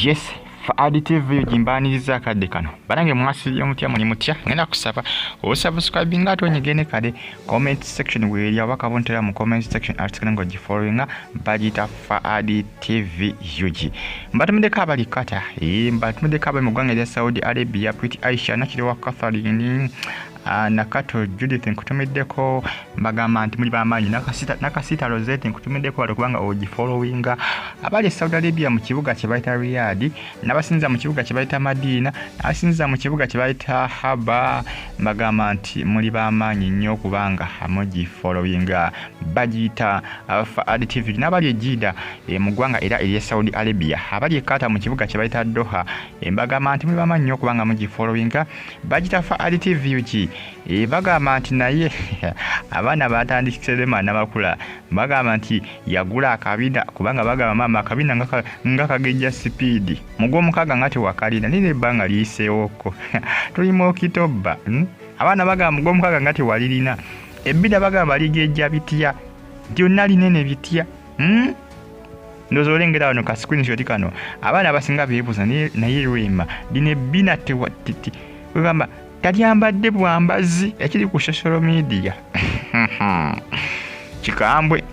Yes, Fuad TV gimbaniriza akadde kano. Banange mwasibye mutya, muli mutya? Ngenda kusaba osubscribinga ate onyigende kale comment section weeri ababaka bontera mu comment section article ngo gifollowinga bagiyita Fuad TV UG. Mbatumiddeko abali Qatar, mbatumiddeko abali mu ggwanga erya Saudi Arabia, Pretty Aisha Nakiriwa Catherine, Nakato Judith nkutumiddeko, mbagamba nti muli bamaanyi. Nakasita Rosette nkutumiddeko wali kubanga ogifollowinga. Abali e Saudi Arabia mu kibuga kye bayita Riyadh, n'abasinza mu kibuga kye bayita Madina, n'abasinza mu kibuga kye bayita Haba, mbagamba nti muli bamaanyi nnyo kubanga mugifollowinga bagiyita Fuad TV. N'abali e Jeddah mu ggwanga era ery'e Saudi Arabia, abali e Qatar mu kibuga kye bayita Doha, mbagamba nti muli bamaanyi nnyo kubanga mugifollowinga bagiyita Fuad TV UG. Bagamba nti naye abaana batandikise Rema Namakula, bagamba nti yagula akabina kubanga bagamba maama akabina nga kagejja sipiidi mu gw'omukaaga nga tewakalina nina ebbanga liyiseewokko tuli mu Okitoba. Abaana bagamba mu gw'omukaaga nga tewalirina ebbina, bagamba ligejja bitya lyonna linene bitya. Ndowooza olengera wano ka screenshot kano, abaana abasinga beebuuza naye Rema lino ebbina kwegamba talyambadde bwambazi ekiri ku social media kikambwe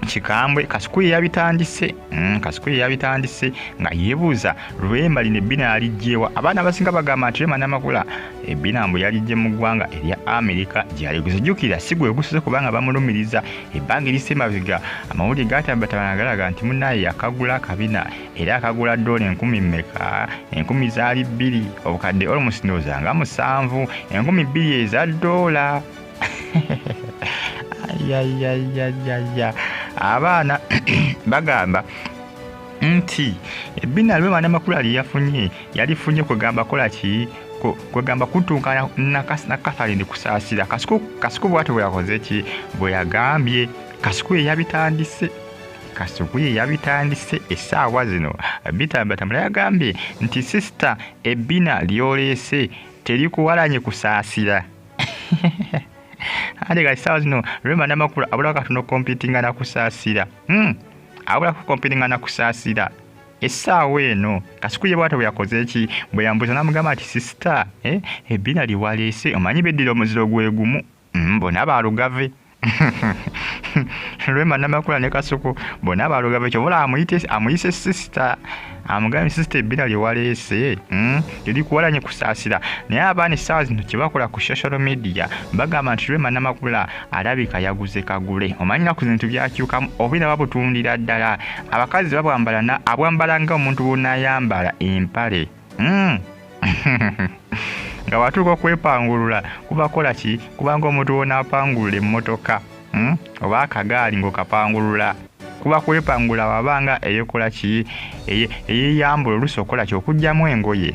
kikambwe. Kasuku ye yabitandise, Kasuku ye yabitandise nga yeebuuza Rema lino ebbina yalijjewa. Abaana abasinga bagamba nti Rema Namakula ebbina mbu yalijje mu ggwanga erya Amerika gyaliguze. Jjukira si gwe gusoose kubanga bamulumiriza ebbanga erisa emabega, amawulire gatambatabana galaga nti munnaye yakagula akabina era akagula ddoola enkumi mmeka, 2,000, obukadde almost ndowooza nga 7, 2,000 eza ddoola. Ayayayayaya, abaana bagamba nti ebbina Rema Namakula lye yafunye yalifunye kwegamba kola ki, kwegamba kutuukana na Catherine Kusaasira. Kasuku bw'atyo bwe yakoze ki, bwe yagambye. Kasuku ye yabitandise, Kasuku ye yabitandise. Essaawa zino bitambatambula, yagambye nti sister ebbina lyoleese terikuwalanye Kusaasira. Ate kati essaawa zino Rema Namakula abulako katono competinga na Kusaasira, abulako competinga na Kusaasira essaawa eno. Kasuku ye bw'atyo bwe yakoze ki, bwe yambuuza n'amugamba nti sister, ebbina liwaleese omanyi beddira omuziro gwe gumu, bonna baalugave. Rema Namakula ne Kasuku bonna baalugave, kyova amuyise sister, amugambye sister ebbina lyewaleese terikuwalanye Kusaasira. Naye abaana essaawa zino kye bakola ku social media bagamba nti Rema Namakula alabika yaguze kagule. Omanyi naku zintu byakyukamu, obwina babutundira ddala, abakazi babwambala, abwambala nga omuntu bw'onaayambala empale, nga watuuka okwepangulula kubakola ki, kubanga omuntu w'onaapangulula emmotoka, oba akagaali ng'okapangulula kuba kwepangula, wabanga eyekola ki, eyeyambula oluusi okola ki, okuggyamu engoye.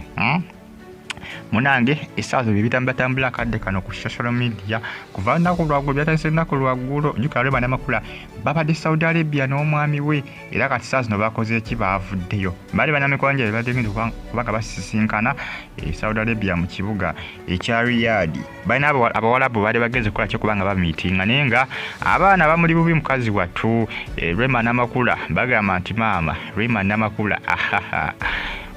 Munange essaawa zino byebitambulatambula akadde kano ku social media kuva lunaku lwaggulo, byatandise lunaku lwaggulo. Jjukira Rema Namakula babadde Saudi Arabia n'omwami we, era kati essaawa zino bakoze ki, baavuddeyo. Baali bannamikwano gye badde kubanga basisinkana e Saudi Arabia mu kibuga ekya Riyadh. Balina abawalabu baali bagenze kukola ki kubanga bamiitinga, naye nga abaana bamuli bubi mukazi wattu Rema Namakula. Bagamba nti maama Rema Namakula ahaha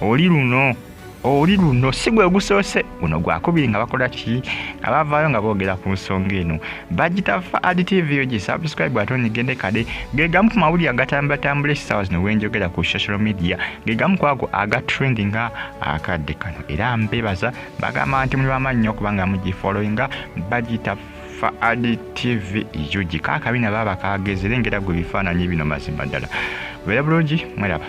oli luno oli luno si gwe gusoose, guno gwakubiri nga bakola ki, nga bavaayo nga boogera ku nsonga eno. Bagita Fuad TV UG, subscribe ate onigende kale. Ge gamu ku mawulire agatambulatambula essaawa zino wenjogera ku social media, ge gamu ku ago aga trendinga akadde kano. Era mbebaza, bagamba nti muli bamaanyi nnyo kubanga mugifollowinga bagiyita Fuad TV UG. Kaakabina baaba kageze, lengera gwe bifaananyi bino, mazima ddala beera bulungi, mweraba.